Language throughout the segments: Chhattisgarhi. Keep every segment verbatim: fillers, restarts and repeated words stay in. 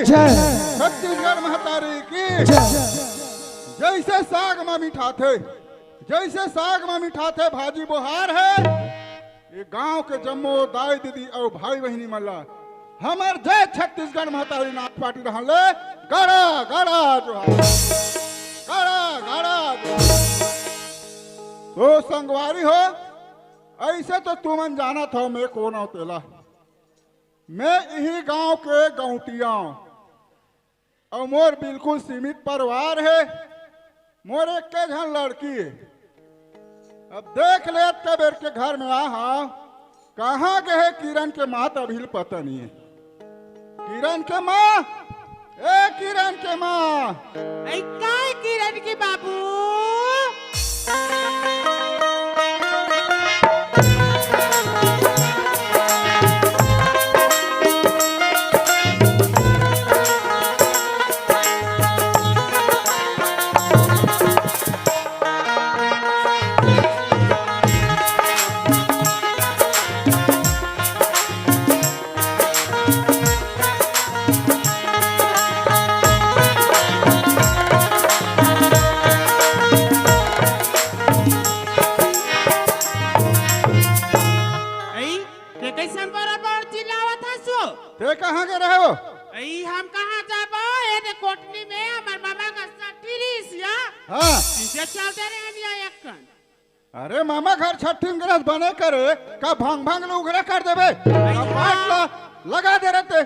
जय। छत्तीसगढ़ महतारी की जय। जैसे साग म मिठाथे, जैसे साग म मिठाथे भाजी बोहार हे, ये गांव के जम्मो दाई दीदी अउ भाई बहिनी मन ला हमर जय छत्तीसगढ़ महतारी नाच पार्टी रहन ले गड़ा गड़ा जोहार, गड़ा गड़ा जोहार। तो संगवारी हो, ऐसे तो तुमन जानत हो मैं कोन हूं तेला। मैं इही गांव के गौंटिया हूं। अउ मोर बिल्कुल सीमित परिवार हे, मोर एक्के झन लड़की हे। अब देख ले, अतका बेर के घर में आ हा, कहाँ गे हे किरण के माँ, त अभी ले पता नहीं हे। किरण के माँ, ए किरण के माँ। ऐ काय किरण के बाबू? ऐ, ते कइसन बरोबर चिल्लावत हस वो? ते कहाँ गे रहे हो? ऐ, हम कहाँ जाबो? ए दे कोटनी में हमर मामा का छट्ठी रिहिस या। हाँ। इसे चलते रहे हम या एक कन। अरे मामा घर छट्ठी में गिरस बने करे, का भंग भंग ले उघरा कर देबे? का पाट ला लगा दे रहते।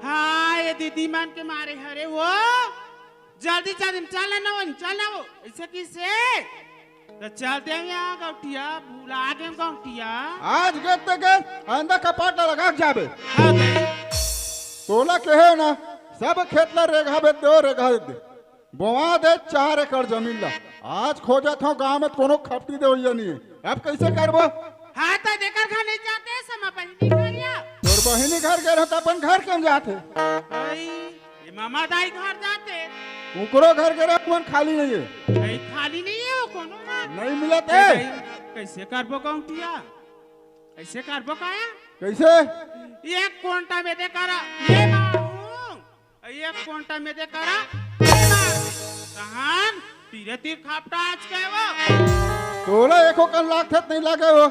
हाँ, ये दीदी मन के मारे हरे वो। जल्दी जल्दी में चल ना वो, चल ना वो। ऐसे किसे? तो चल दे यहाँ गौटिया, भुला दे गौटिया। आज गे ते गे, आइंदा कपाट ला लगा के जाबे। हाँ भाई। तोला कहे ना, सब खेत ला रेगहा बेच दे, रेगहा बेच दे। बोवा दे चार एकड़ जमीन ला। आज खोजत हूँ गांव में कोनो खपटी देवइया नहीं है। अब कैसे करबो? हाँ, तो जेकर घर नहीं जाते, समा बहिनी घर या। तोर बहिनी घर गे रहो, तो अपन घर क्यों जाते? भाई, ये मामा दाई घर जाते। उकरो घर गे रहो, मन खाली नहीं है। नहीं, खाली नहीं है वो कोनो ना। नहीं मिलत ए है। भाई, कैसे करबो गौटिया? कैसे करबो काया? कैसे? एक कोंटा में दे करा, ये मारू। एक कोंटा में दे करा, तहान तीरे तीर खापटा आज के वो। तोला एको कन लागथे त नहीं लागे हो।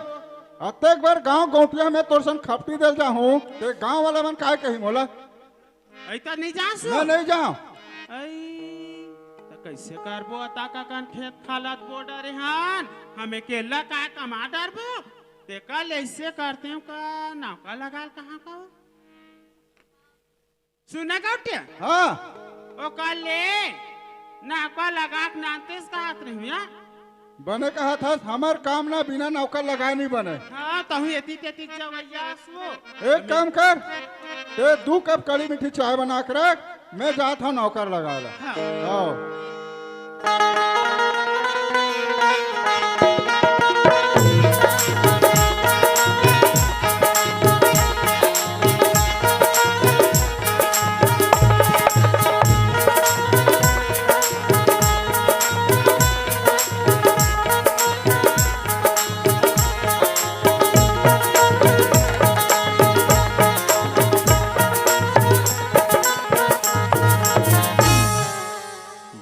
अतेक बार गांव गौटिया में तोर सन खपटी देल जाहूं, ते गांव वाला मन काय कही मोला? ऐ त नहीं जासु। मैं नहीं जाऊं। ऐ, त कैसे करबो? अता का कन खेत खालत बो डरे हन, हमें केला का कमा डरबो? ते कल ऐसे करते हो का, नौका लगा कहाँ का? सुना गौटिया? हाँ। ओ कल ले, नौका लगा के नानतेस कहत रही हूँ, या? बने कहत हस, हमर काम ना बिना नौका लगाए नहीं बने। हाँ, तहु एती तेती जवैया सो। एक काम कर, ते दू कप कड़ी मीठी चाय बना के रख, मैं जात हूँ नौकर लगा ला। हाँ। आओ।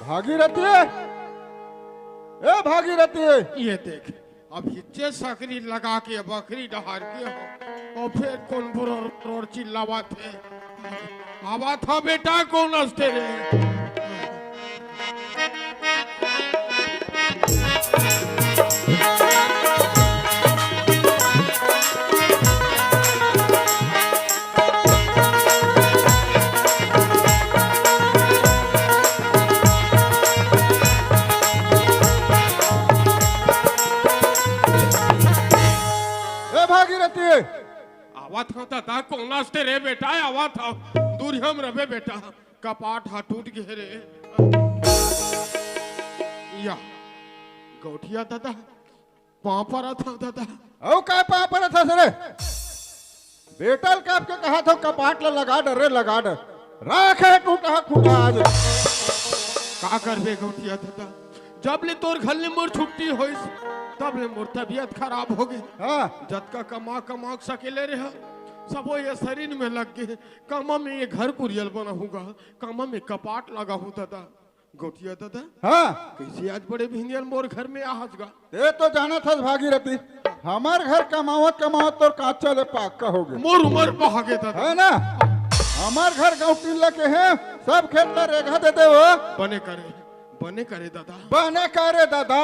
भागीरथी, ए भागीरथी। ये देख, अब हिच्चे सकरी लगा के बकरी डहार के हो, और फिर कौन बुरो रोर चिल्लावत हे? आवा था बेटा, कौन हंसते रे? ए भागीरथी। आवत हव दादा, कोन हंसते रे बेटा, आवत हव। दूरिहा म रबे बेटा, कपाट हा टूट गे रे। या, गौटिया दादा, पाँव परत हव दादा। अउ का पाँव परत हस रे? बेटा ल का आपके कहा था कपाट ला लगा डर रे, लगा डर। राखे टूटा हा खूटा आज। का करबे गौटिया दादा, जब ले तोर घर ले मोर छुट्टी होइस, तब ले मोर तबीयत खराब हो गे। हाँ। जतका कमा कमा के सकेले रेहा, सबो ये शरीर में लग गे। कामा में ये घर कुरियल बनाहूँ गा, कामा में कपाट लगाहूँ दादा। गौटिया दादा, हाँ। कइसे आज बड़े भिनियल मोर घर में आहस गा? ते तो जानत हस भागीरथी, हमर घर कमावत कमावत तोर कांचा ले पाक्का हो गे। मोर उमर पहा गे दादा। है ना? हमर घर गौटिन लगे हे, सब खेत ला रेगहा दे दे हो। बने करे, बने करे दादा। बने करे दादा।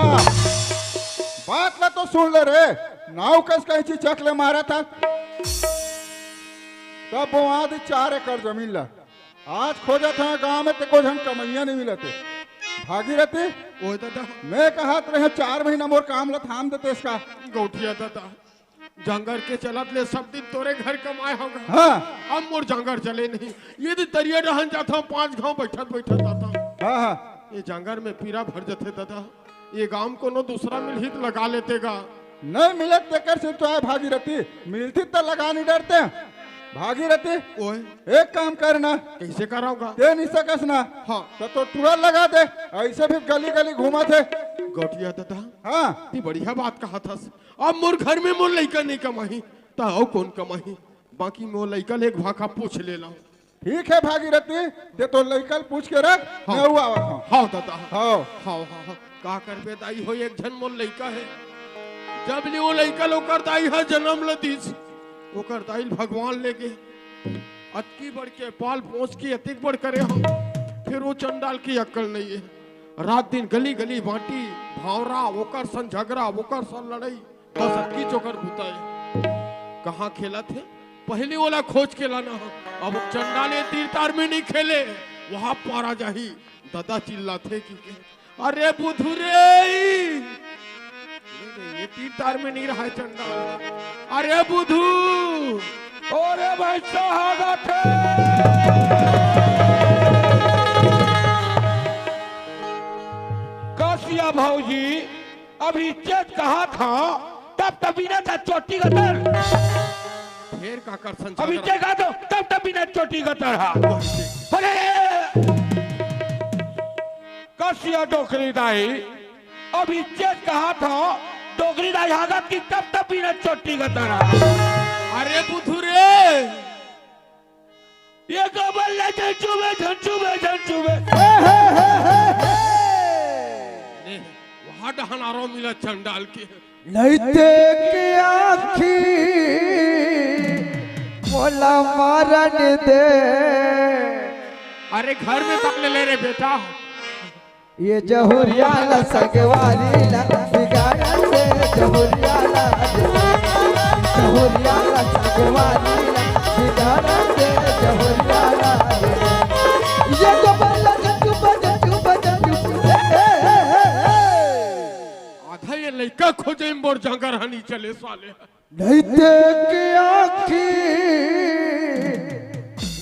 बात ला तो सुन ले रे, नाव कस कहीं चीज चक ले मारा था। तब वो आदि चार एकड़ जमीन ला आज खोजत हंव गांव में, ते को झन कमइया नहीं मिलत हे। भागीरथी, ओए दादा। मैं कहत रहे चार महीना मोर काम ला थाम देते इसका। गौटिया दादा, जांगर के चलत ले सब दिन तोरे घर कमाए हंव गा। हाँ। अब मोर जांगर चले नहीं, ये दिन तरिया डहन जात हंव, पांच घांव बैठत बैठत जात हंव। हाँ, हाँ। ये जांगर में पीरा भर जथे दादा। ये गांव कोनो दूसरा मिलही त लगा लेते गा। नहीं मिलत तेकर से तो आए भागीरथी, मिलती त लगा नहीं डरते। भागीरथी, ओए। एक काम करना। कइसे करव गा? ते नहीं सकस ना। हाँ। त तो टुरा लगा दे, ऐसे भी गली गली घूमत हे। गौटिया दादा। हाँ। ते बढ़िया बात कहत हस। अब मोर घर में मोर लइका नहीं कमाही, त अउ कोन कमाही? बाकी मोर लइका ले एक भाखा पूछ ले लंव। ठीक हे भागीरथी, ते तोर लइका ल पूछ के रख, हाँ। मैं अउ आवत हंव। हाँ दादा। हाँ। हाँ, हाँ, हाँ। का करबे दाई हो, एक झन मोर लइका हे। जब ले वो लइका ल ओकर दाई ह जनम ल दीस, ओकर दाई ल भगवान ले गे। अतकी बड़ के पाल पोस के अतेक बड़ करे हंव, फेर वो चंडाल के अक्कल नहीं हे। रात दिन गली गली बांटी, भांवरा, ओकर संग झगरा, ओकर संग लड़ई। बस अतकी चोकर बुता हे। कहाँ खेलत हे? पहिली ओला खोज के लाना हे। अब चंडाल ये तीर तार में नहीं खेले, वहां पारा जाही। दादा चिल्लाथे कि के, "अरे बुधू रे, ये तीर तार में नहीं रहा हे चंडाल। अरे बुधू।" अरे भाई साहब, आथे। कसिया भौजी, अभी चेत कहा था, तब तबीना था चोटी गतर। फेर का कर संचालन? अभी चेत कहा था, तब तबीना चोटी गतर हा। अरे! कसिया डोकरी दाई, अभी चेत कहा था, डोकरी दाई हागत की तब तबीना चोटी गतर हा। अरे बुधू रे! ये गोबर ले झन चुबे, झन चुबे, झन चुबे। ने, वहाँ डहन आरो मिला चंडाल के। लइते के आँखी मोला मारन दे। अरे घर में तक ले ले रे बेटा। ये जहुरिया ला संगवारी ला बिगाड़न दे, जहुरिया ला, जहुरिया ला संगवारी ला बिगाड़न दे, जहुरिया ला। ये तो बल्ला जंतु बजे, जंतु बजे, जंतु। आधा ये लइका खोजे मोर जांगर हनी चले साले। नइते के आँखी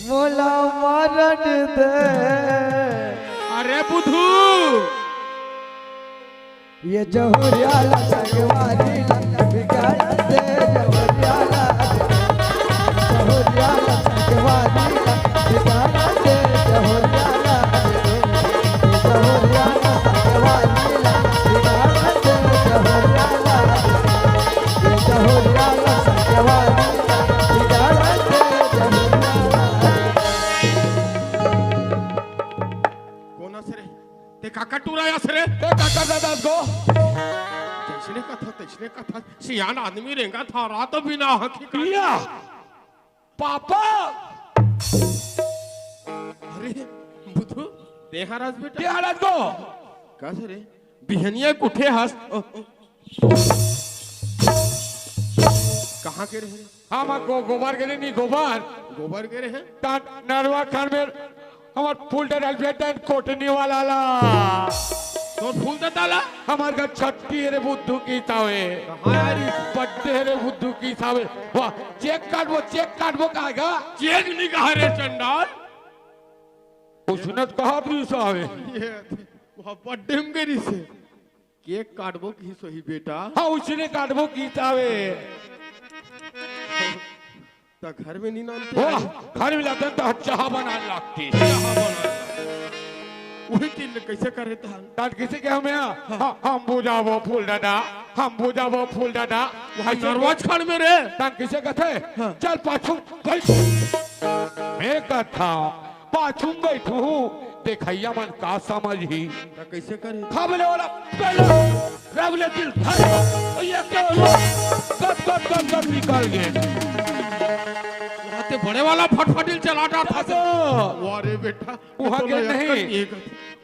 मोला मारन दे। अरे बुधू। ये जहुरिया ला संगवारी ला बिगाड़न दे, जहुरिया ला, जहुरिया ला संगवारी ला बिगाड़न दे, जहुरिया ला, जहुरिया ला संगवारी ला बिगाड़न दे, जहुरिया ला। कोन अस रे? ते काकर टुराय अस रे? ते काकर दादा गो? जइसने कथा, तइसने कथा। सियान आदमी रेंगत हा, रात बिना आँखी का। पिया। पापा। अरे, बुधू, ते हरस बेटा? ते हरस गो? कस रे? बिहनिया के उठे हस। ओ, ओ। कहाँ के रहे? हम गो-, गोबर के रहे, नहीं गोबर। गोबर के रहे? ता नरवा खान में हमर फूल डराल बेटा कोटनी वाला ला। तोर फूल दे ताला? हमर घर छट्टी रे बुद्धू की तावे। कहाँ यारी? बड्डे रे बुद्धू की तावे। वाह, चेक काटबो, चेक काटबो कहा गा? चेक नहीं कहा रे चंडाल। उसने तो कहा तू सावे। ये, वहाँ बड्डे में गई से। केक काटबो किहिस होही बेटा। हाँ, उसने काटबो किहिस हावे। त घर में नहीं नानते वाह, आए। घर में लाते त चाह बना लागती। चाह बना। वही चीज ले कैसे करे था? तात किसे के हमें, हाँ। हाँ, हम बुझाबो फूल दादा। हम बुझाबो फूल दादा। वहाँ नरवा छड़ में रे। तन किसे कथे? हाँ। चल पाछू बैठ। मैं कथा पाछू बैठू, देखइया मन का समझही। त कैसे करे? खबले वाला पहले रब ले दिल धर, ये क्या हुआ? गट, गट, गट, गट निकल गए। वहाँ ते बड़े वाला फटफटिल चला डारथस। तो वाह रे बेटा, वहाँ तो गे नहीं।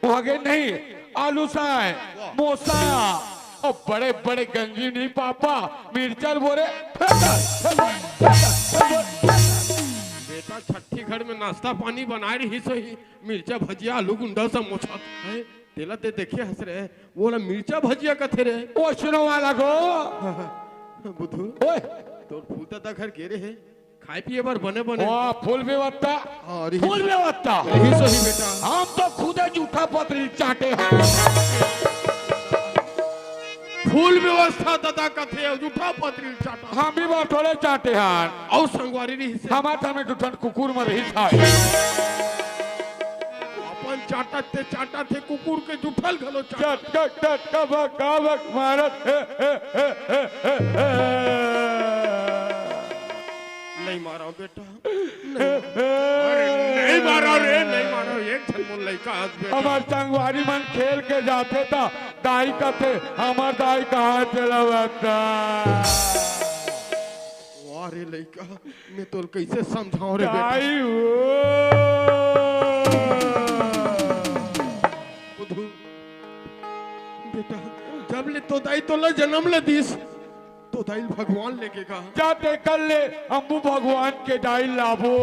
वहाँ गे नहीं, आलू साय, मोसा, और बड़े बड़े गंजी नहीं पापा, मिर्चल बोरे, फेंका, फेंका, फेंका, फेंका। बेटा छट्ठी घर में नाश्ता पानी बनाए रही सही, मिर्चा भजिया आलू गुंडा समोसा है, तेला ते देखे हंस रहे, वो वाला मिर्चा भजिया कथे रे। ओसनो वाला गो। बुधू, ओए। तोर फूल दादा घर गे रहे, खाए पिए बर बने बने। वाह, फूल व्यवस्था। हाँ, रही। फूल व्यवस्था। रही सही बेटा। हम तो खुदे जूठा पतरी चाटे हैं। फूल व्यवस्था दादा कथे, जूठा पतरी चाटा। हम भी बटोरे चाटे हैं। अउ संगवारी रही से। हमार घर में दू ठन कुकुर मर रही था। अपन चाटत ते चाटत हे, कुकुर के जूठल घलो चाटत। चट, चट, चट, कबक, कबक मारत हे, हे, हे। नहीं मारा बेटा, नहीं। अरे, नहीं मारा रे, नहीं मारा। एक झन मोर लइका हस बेटा। हमर संगवारी मन खेल के जाथे त दाई कथे, हमर दाई कहाँ चला बता? वाह रे लइका, मैं तोल कैसे समझाऊं रे बेटा? दाई हो। बुधू, बेटा, जब ले तो दाई तोला जन्म ले दिस, तो दाई भगवान लेके गा। जा ते कर ले, अम्बू भगवान के दाई लाबो।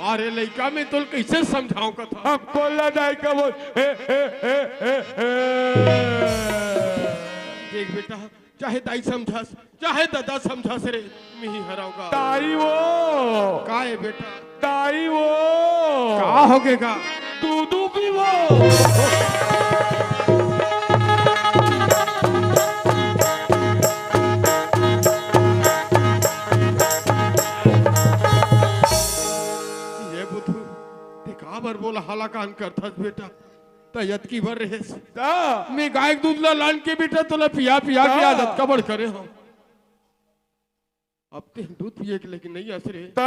अरे लइका, मैं तोल कैसे समझाऊं कथा? हम कोला दाई का बोल, हे, हे, हे, हे, हे। देख बेटा, चाहे दाई समझस, चाहे दादा समझस रे, मिही हराऊंगा। दाई वो। का है बेटा? दाई वो। का हो गेगा? दूधू पीबो। ये बुधू, ते का बर बोला हाला कान करथस बेटा? त यतकी बर रहेस। त? मैं गाय के दूध ला लान के बेटा तोला पिया पिया के त? आदत का बड़ करे हूँ। अब ते दूध पिए के लेकिन नहीं आस रे। त?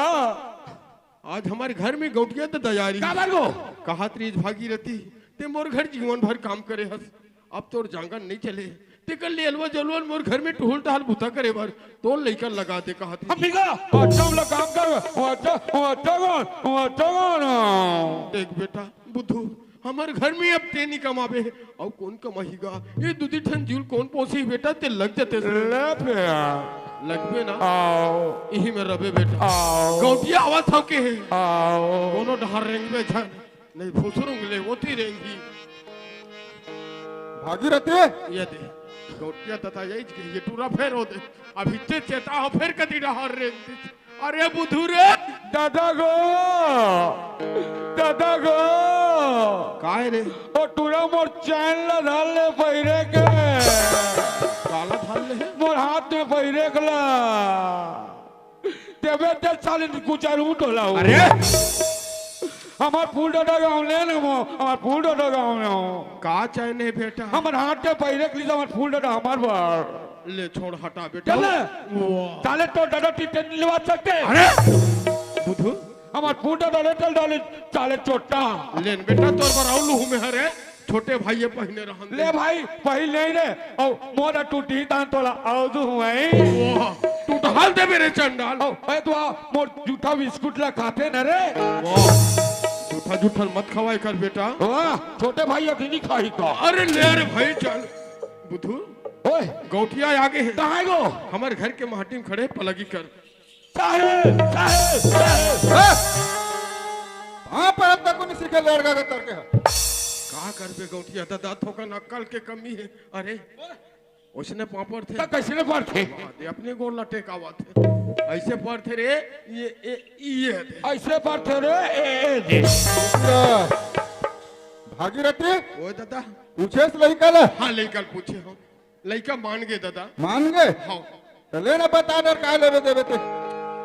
आज हमारे घर में गौटिया त दयारी। का बर गो? कहात रहीस भागीरथी, ते मोर घर जीवन भर काम करे हस। अब तोर जांगर नहीं चले। ते कर ले अलवा जलवा मोर घर में टुहुल टहल बुता करे बर। तोर लइका लगा दे कहात रहीस। हम निका, अच्छा वाला काम कर, वो अच्छा, वो अच्छा कौन, वो अच्छा कौन? देख बेटा, बुद्धू, हमर घर में अब ते नी कमाबे, अउ कोन कमाही गा? ये दूधी ठन जीव ल कोन पोसही बेटा, ते लग जते। ले फेर। लगबे ना? आओ। इही में रबे बेटा। आओ। गौटिया आवत हव के? आओ। कोनो डहर रेंगबे झन, नहीं फुसरुंग ले, ओती रेंगही। भागीरथी। ये दे, गौटिया तथा यही के, ये टूरा फेर हो दे। अभी ते चेता हो, फेर कती डहर रेंग दे। अरे बुधू रे। दादा गो, दादा गो। काय रे? ओ टूरा मोर चैन ला धर ले पहिरे के। काला धर ले? मोर हाथ में पहिरे के ला। देबे ते साले कुचरू टोला हो। अरे। हमार फूल दादा गाँव ले ना मो, हमार फूल दादा गाँव ले हो। का चैन है बेटा? हमार हाथ में पहिरे के लिए हमार फूल दादा हमार बार। ले छोड़ हटा बेटा। चल। वाह। साले तो दादा टिकट निलवा सकते। अरे बुधू। हमार फूटा डाले चल डाले, चाले चोट्टा। लेन बेटा तोर बर आऊ लूहू में हरे, छोटे भाई ये पहिने रहन दे। ले भाई, पहिल नहीं रे, अउ मोरा टूटी तान तोला आऊ दू हुआई। वाह, टूटहाल दे मेरे चंडाल। अउ ए तो आ, मोर जूठा बिस्कुट ला खाते न रे। वाह, जूठा जूठा मत खवाए कर बेटा। वाह, छोटे भाई अभी नहीं खाही का। अरे ले रे भाई चल। बुधू। ओए। गौटिया आगे है। कहाँ है गो? हमारे घर के माटी में खड़े पलगी कर। साहेब, साहेब, साहेब। ए! कहाँ पर अब तक नहीं सीखे लड़का के तरके है? का करबे गौटिया दादा, थोकन अक्कल के कमी है। अरे, ओसने पापड़ थे। त कैसने पढ़थे? दे अपने गोड़ ला टेकावत है। ऐसे पढ़थे रे, ये, ए, ये दे। ऐसे पढ़थे रे, ए, ए दे। भागीरथी? ओए दादा। पूछेस लइका ला? हाँ, लइका ल पूछे हो। लइका मान गे दादा। मान गे? हाँ। त ले ना बता दे, काय लेबे देबे ते।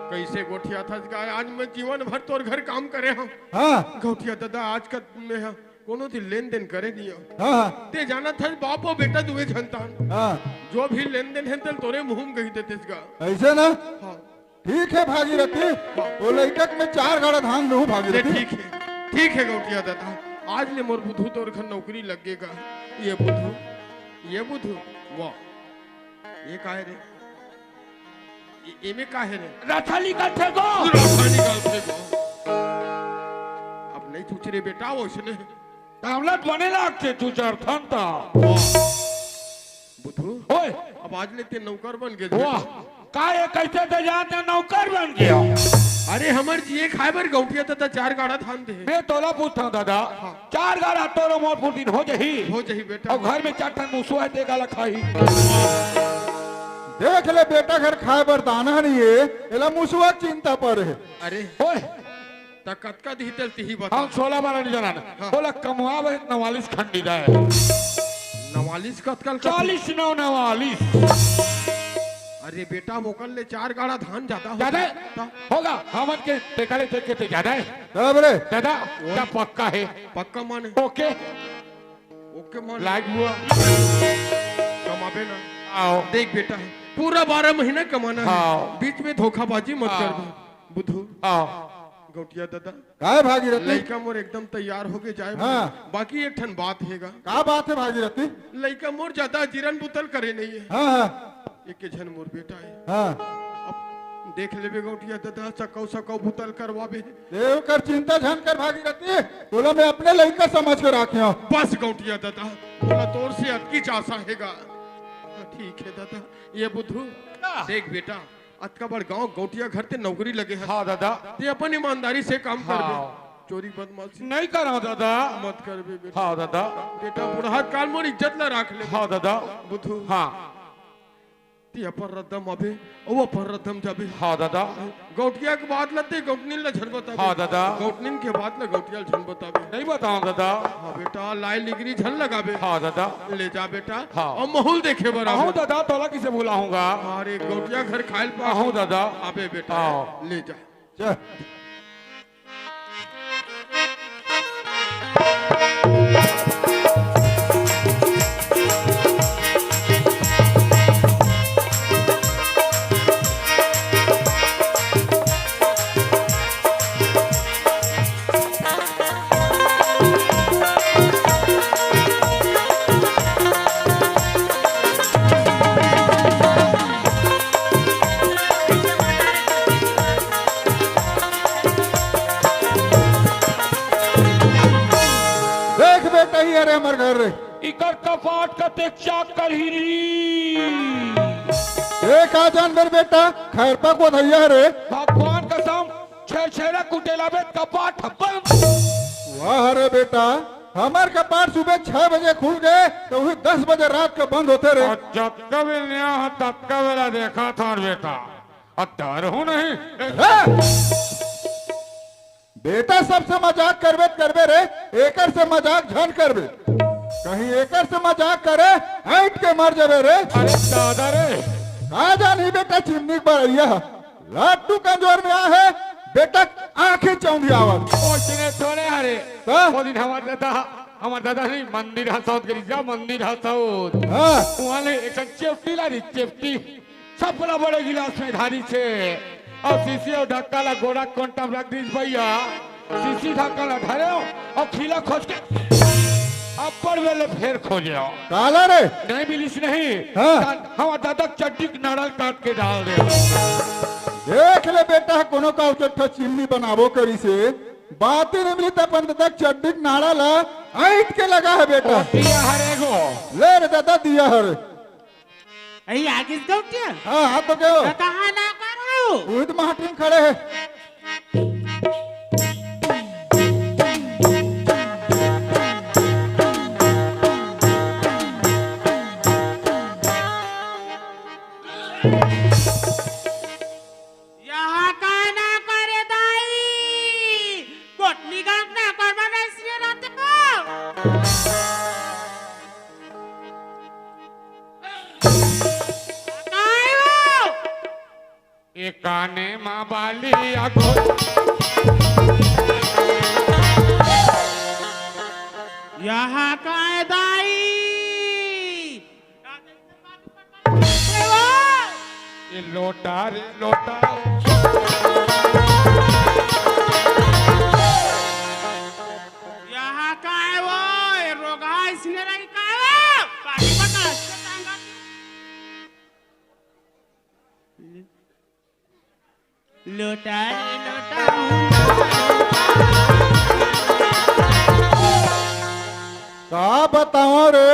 कैसे गोठियाथस गा? आज मैं जीवन भर तोर घर काम करे हूँ। हाँ। गौटिया दादा, आज का मैं ह कोनो ती लेन देन करे नहीं हो। हाँ, हाँ। ते जानत हस, बाप अउ बेटा दुए झन तान। हाँ। जो भी लेन देन हे, तेला तोरे मुंह में कहि देतेस गा। अइसे ना? हाँ। ठीक हे भागीरथी, हाँ। वो लइका के मैं चार गाड़ा धान लूहूं भागीरथी। ठीक हे, ठीक हे गौंटिया ददा, आज ले मोर बुधू तोर घर नौकरी लग गे गा। ये बुधू, ये बुधू, वाह, ये का हे रे? ए-, एमे का हे रे? रथा निकलथे गो। रथा निकलथे गो। अब नहीं सोच रे बेटा, ओइसने। तावलत बने लागथे तू चरथन त। वाह। बुधू। ओए। अब आज ले ते नौकर बन गे वाह। बेटा। का ये कइसे ते जान ते नौकर बन गया? अरे हमर जिए खाए बर गौंटिया ददा चार गाड़ा धान दे। मैं तोला पूछथंव ददा। हाँ। चार गाड़ा तोरो मोर पुरती हो जही। हो जही बेटा। अउ घर में चार ठन मुसवा हे, ते काला खाही। देख ले बेटा, घर खाए बर दाना नहीं हे, एला मुसवा के चिंता परे हे। अरे। ओए। त कतका दिही तेला तिही बता। हम सोलह बारह नहीं जानन। हाँ। ओला कमवाबे नवालिस खंडी दे। नवालिस कतका ल कथी? चालीस नौ नवालिस। अरे बेटा, मोकर ले चार गाड़ा धान जादा होथे। जादा हे? त? होगा, हमन के तेकरे देख के ते जादा हे। तब रे। दादा, ओए। का पक्का हे? पक्का माने? ओके। ओके माने? लाइक हुआ। कमाबे ना। आओ। देख बेटा, पूरा बारह महीना कमाना हे। हाँ। बीच में धोखाबाजी मत हाँ। कर बुधू। हाँ। गौंटिया ददा। काय भागीरथी? लइका मोर एकदम तैयार होके जाए हाँ। बाकी एक ठन बात हे गा। का बात हे भागीरथी? लइका मोर जादा अजीरन बुतल करे नहीं हे। हाँ, हाँ। एक झन मोर बेटा हे। हाँ। अब देख लेबे गौंटिया ददा, सकौ सकौ बुतल करवाबे। ते ओकर चिंता झन कर भागीरथी, तोला मैं अपने लइका समझ के राखे हंव। बस गौंटिया ददा, मोला तोर से अतकीच आसा हे गा। ठीक हे ददा, ये बुधू, का? देख बेटा, अतका बड़ गांव गौंटिया घर ते नौकरी लगे हस। हाँ ददा। ते अपन ईमानदारी से काम हाँ। करबे। चोरी बदमाशी नहीं करंव ददा। मत करबे बेटा। हाँ ददा। बेटा बुढ़ात काल मोर इज्जत ला राख ले। हाँ ददा। बुधू। हाँ। ते अपन रद्दा म आबे, अउ अपन रद्दा म जाबे। हाँ ददा। गौंटिया के बात ला ते गौंटनिन ला झन बताबे। हाँ ददा। गौंटनिन के बात ला गौंटिया ला झन बताबे। नहीं बतांव ददा। हाँ बेटा, लाई लिगरी झन लगाबे। हाँ ददा। ले जा बेटा। हाँ। अउ महूं ल देखे बर आहूं आबे। ददा, तोला कइसे भुलाहूं गा? अरे गौंटिया घर खाए ल पा आहूं ददा। आबे बेटा, हाँ। ले जा। चल। देख बेटा, ही अरे हमर घर रे। इकर कपाट कतेक चाक करही री। ए का जानबे रे बेटा, खैरपा के ओधइया हरे। भगवान कसम, छेरछेरा कुटेला बे कपाट ह बंद। वाह रे बेटा, हमर कपाट सुबह छह बजे खुल गे त उही दस बजे रात के बंद होथे रे। अउ जतका बेर नया ह ततका बेला देखत हंव बेटा, अउ डरहूं नहीं। रे! बेटा, सबसे मजाक करबे त करबे रे, एकर से मजाक झन करबे। कहीं एकर से मजाक करे, हंइट के मर जाबे रे। अरे दादा रे। का जानही बेटा, चिमनी के बड़इया ह। लट्टू कमजोर में आहे, बेटा आंखी चौंधियावत। ओइसने थोरे हरे। का? ओ दिन हमर दादा, हमर दादा नहीं, मंदिर हंसौत गिरजा, मंदिर हंसौत। हाँ। उहाँ ले एक ठन चेपटी ला रही, चेपटी। छपरा बड़े गिलास में धारिस हे, अउ शीशी अउ ढक्का ला गोड़ा कोंटा में रख दिस भैया। शीशी ढक्का ला धरेंव अउ खीला खोज के अब्बड़ बेर ले फेर खोजेंव। काला रे? नहीं मिलिस नहीं। हाँ। त हमर दादा के चड्डी के नाड़ा ल काट के डाल देंव। देख ले बेटा, कोनो काल के ठो चिमनी बनाबो करिस हे, बाती नहीं मिली त अपन दादा के चड्डी के नाड़ा ला हंइट के लगा हे बेटा। ओ दिया हरे गो। ले रे दादा, दिया हरे। अई आगिस गौटिया। हाँ, हाँ, तो कहो। त कहाँ ना करो? उही तो माटी में खड़े हे। यहाँ का ना करे दाई? कोटनी गांव ना करवा में इसलिए रहते हो? काय हो? ए काने मा बाली आगो। लोटा रे लोटा। यहाँ का है वो? ये रोगहा इसने रही का है वो? पानी पका, इसको टांगा। लोटा रे लोटा। का बताओ रे,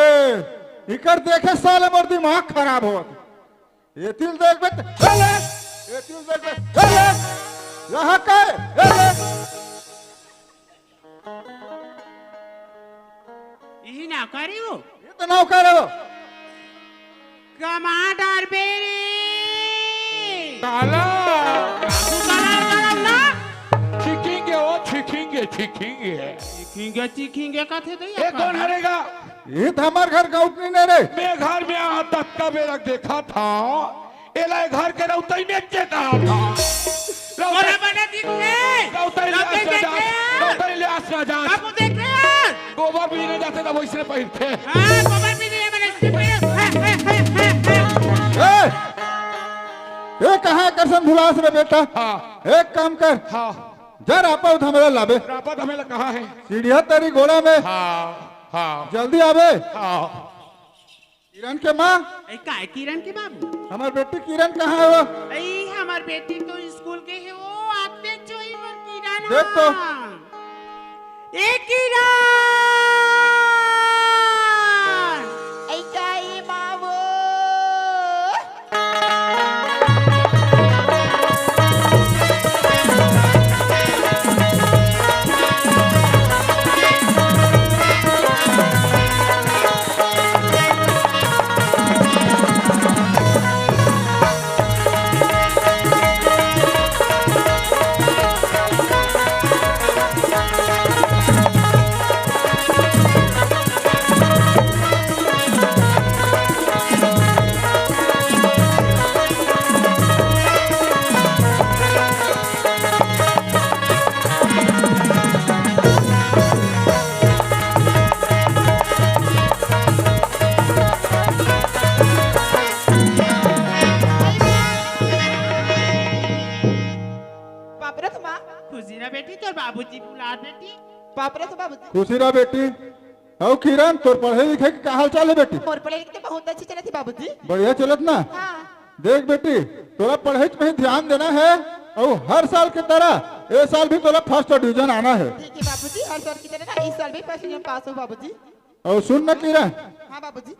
इकर देखे साले मोर दिमाग खराब होत। ये तिल देख बे, ए ले, ये तिल देख बे, ए ले, यहाँ का है, ए ले। इही ना करी वो। ये तो नौकर हो। कमा डार बेरी। काला। तू काला करम ना। छिकिंगे वो, छिकिंगे, छिकिंगे। छिकिंगे, छिकिंगे का थे तो ये ये कौन हरेगा? ये तो हमार घर का उठनी नहीं रे। मैं घर में आ तब का बेरा देखा था। एला घर के रउतई नेचे कहा था। रउतई, बड़ा बड़ा दिखे। रउतई ले रउतई आसना देखे जात, यार। रउतई ले आसना जात। बाबू देखे यार। गोबर भी नहीं जाते तब वैसे पहिरते। हाँ, गोबर भी नहीं है, मैंने इससे पहले। हाँ, हाँ, हाँ, हाँ, हाँ। ए, ए, कहाँ करसन भुलास रे बेटा? हाँ। एक काम कर। हाँ। जर आपा उठ हमला लाबे। आपा उठ हमला कहाँ है? सीढ़िया तेरी गोड़ा में। हाँ, हाँ। जल्दी आबे। हाँ। किरण के माँ। ए, का है किरण के बाबू? हमार बेटी किरण कहाँ है वो? ए, हमार बेटी तो स्कूल के है, वो आते चोई मोर किरण देख तो। हा। ए किरण! ए, का ए माँ वो? बाप रे, तो माँ। खुशी रह बेटी, तोर बाबूजी बुलात बेटी। बाप रे, तो बाबूजी। खुशी रह बेटी। अउ किरण, तोर पढ़े लिखे के का हाल चाल है बेटी? मोर पढ़े लिखे तो बहुत अच्छे चलत हे बाबूजी। बढ़िया चलत ना? हाँ। देख बेटी, तोला पढ़ाई में ही ध्यान देना है, अउ हर साल के तरह ए साल भी तोला फर्स्ट डिवीजन आना है। ठीक है बाबूजी, हर साल की तरह ना इस साल भी फर्स्ट डिवीजन पास हो बाबूजी। अउ सुन ना किरण, हाँ बाबूजी।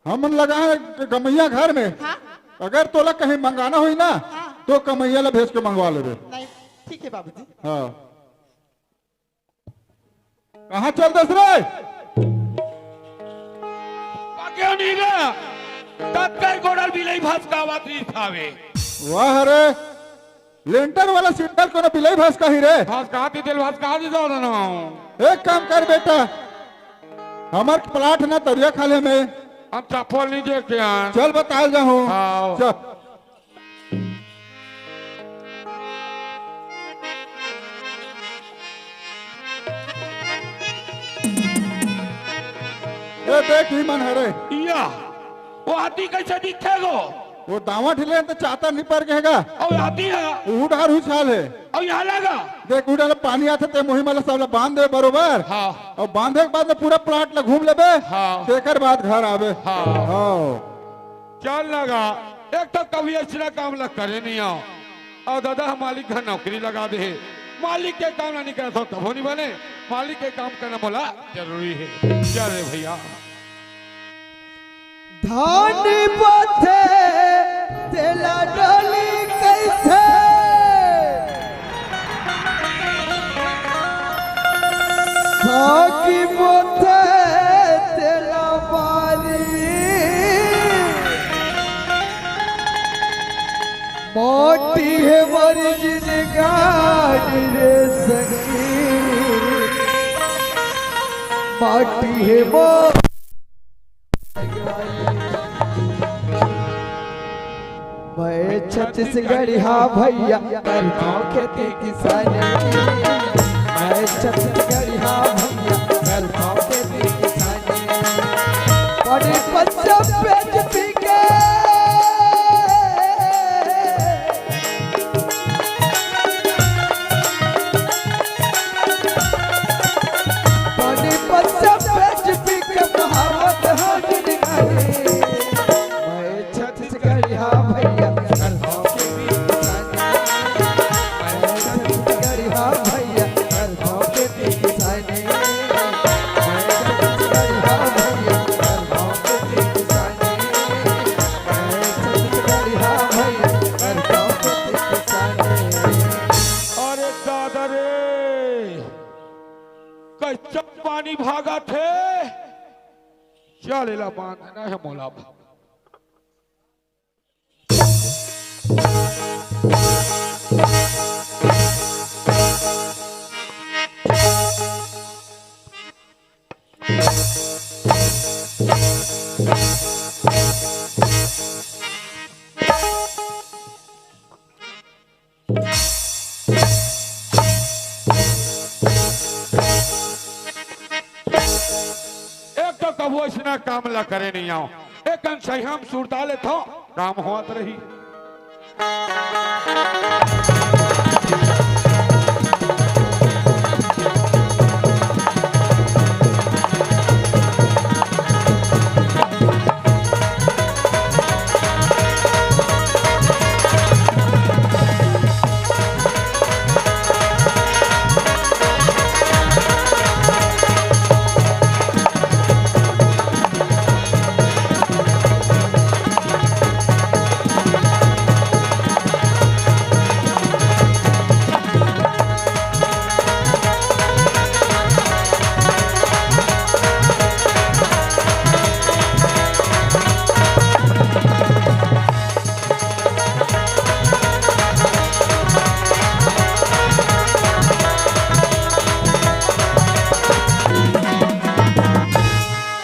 हमन लगा है कमैया घर में, हाँ। अगर तोला कहीं मंगाना होई ना, हाँ। तो कमैया ला भेज के मंगवा लेबे। नहीं, ठीक है बाबूजी। हाँ। कहाँ चल दस रे? पाक्यो नहीं रे। तत्काल गोड़ल बिलाई भसकावत रही थावे। वाह रे, लेंटर वाला सिंटर कोनो बिलाई भसका ही रे। भसकाती तेल भसकाती दो ना। एक काम कर बेटा, हमार प्लाट ना तरिया खाले में। हम चप्पल नहीं देखे हैं। चल बताल जाहूँ। हाँ। चल। ए, देख ही मन हरे। इया, वो हाथी कैसे दिखे गो? वो दावा ठिले तो चातर नहीं पर गएगा। और हाथी है। वो उधार उछाल है। और यहाँ लगा। देख उधार पानी आते ते मुहिम वाला सब ला बांध दे बरोबर। हाँ। और बांधे के बाद में पूरा प्लाट ला घूम लेबे। हाँ। तेकर बाद घर आबे। हाँ। हाँ। चल लगा, एक तो कभी अइसना काम ला करे नहीं आओ। अउ दादा, हम मालिक घर नौकरी लगा दे हे। मालिक के काम ला नहीं करत हो, कभो नहीं बने। मालिक के काम करना मोला जरूरी है। चल रे भैया। धान बथे तेला डोली कैसे? सागी बोथे तेला बारी। माटी हे मोर जिनगानी रे संगी। माटी हे मोर मैं छत्तीसगढ़िया भैया, करथौं खेती किसानी। मैं छत्तीसगढ़िया भैया, करथौं खेती किसानी। बड़ी पंजाब बेच पी के पानी भागत हे, चल एला बांधना हे मोला। एक तो कभू अइसना काम ला करे नइ आंव, एक कन संयम सुरता लेथंव, काम होवत रही।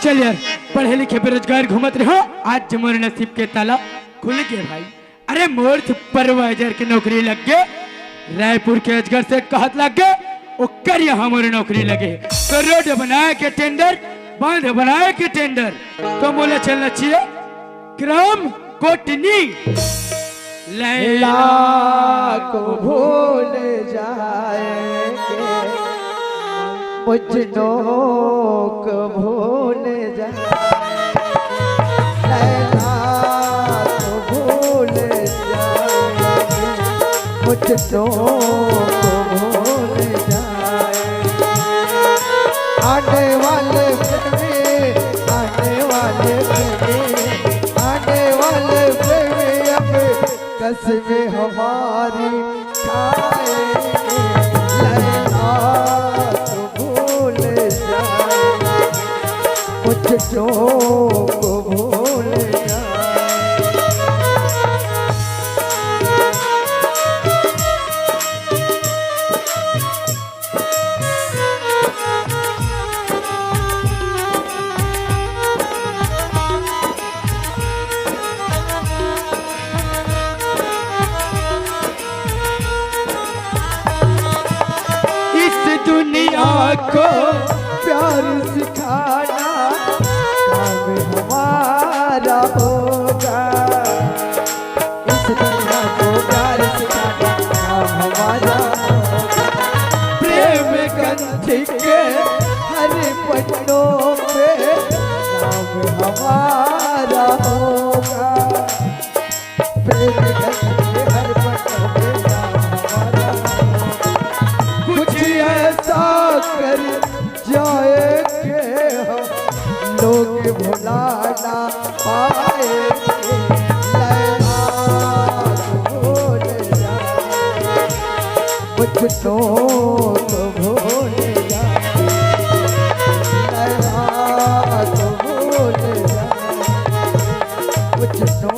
चल यार, पढ़े लिखे बेरोजगार घूमत रहो, आज मोर नसीब के ताला खुल गे भाई। अरे मोर सुपरवाइजर के नौकरी लग गे, रायपुर के अजगर सेठ कहत लग गे, ओकर यहाँ मोर नौकरी लगे। तो रोड बनाए के टेंडर, बांध बनाए के टेंडर, तो मोला चलना चाहिए ग्राम कोटनी। लैला को भूल जाएंगे, मुझनों को भूल जाए। लैला को भूल जाएंगे, मुझनों को भूल जाए। आने वाले प्रेमी, आने वाले प्रेमी, आने वाले प्रेमी अब कसमें हमारी खाएंगे। लैला तो भूल जाए, मुझको भूल जाए। इस दुनिया को प्यार सिखाना काम हमारा होगा। इस दुनिया को प्यार सिखाना काम हमारा होगा। प्रेम ग्रंथ के हर पन्नों पे नाम हमारा होगा। प्रेम ग्रंथ के हर पन्नों पे नाम हमारा होगा। कुछ ऐसा कर जाएंगे हम, लोग भुला ना पाएंगे। लैला तू भूल जा, मुझको तो भूल जा। लैला तू भूल जा, मुझको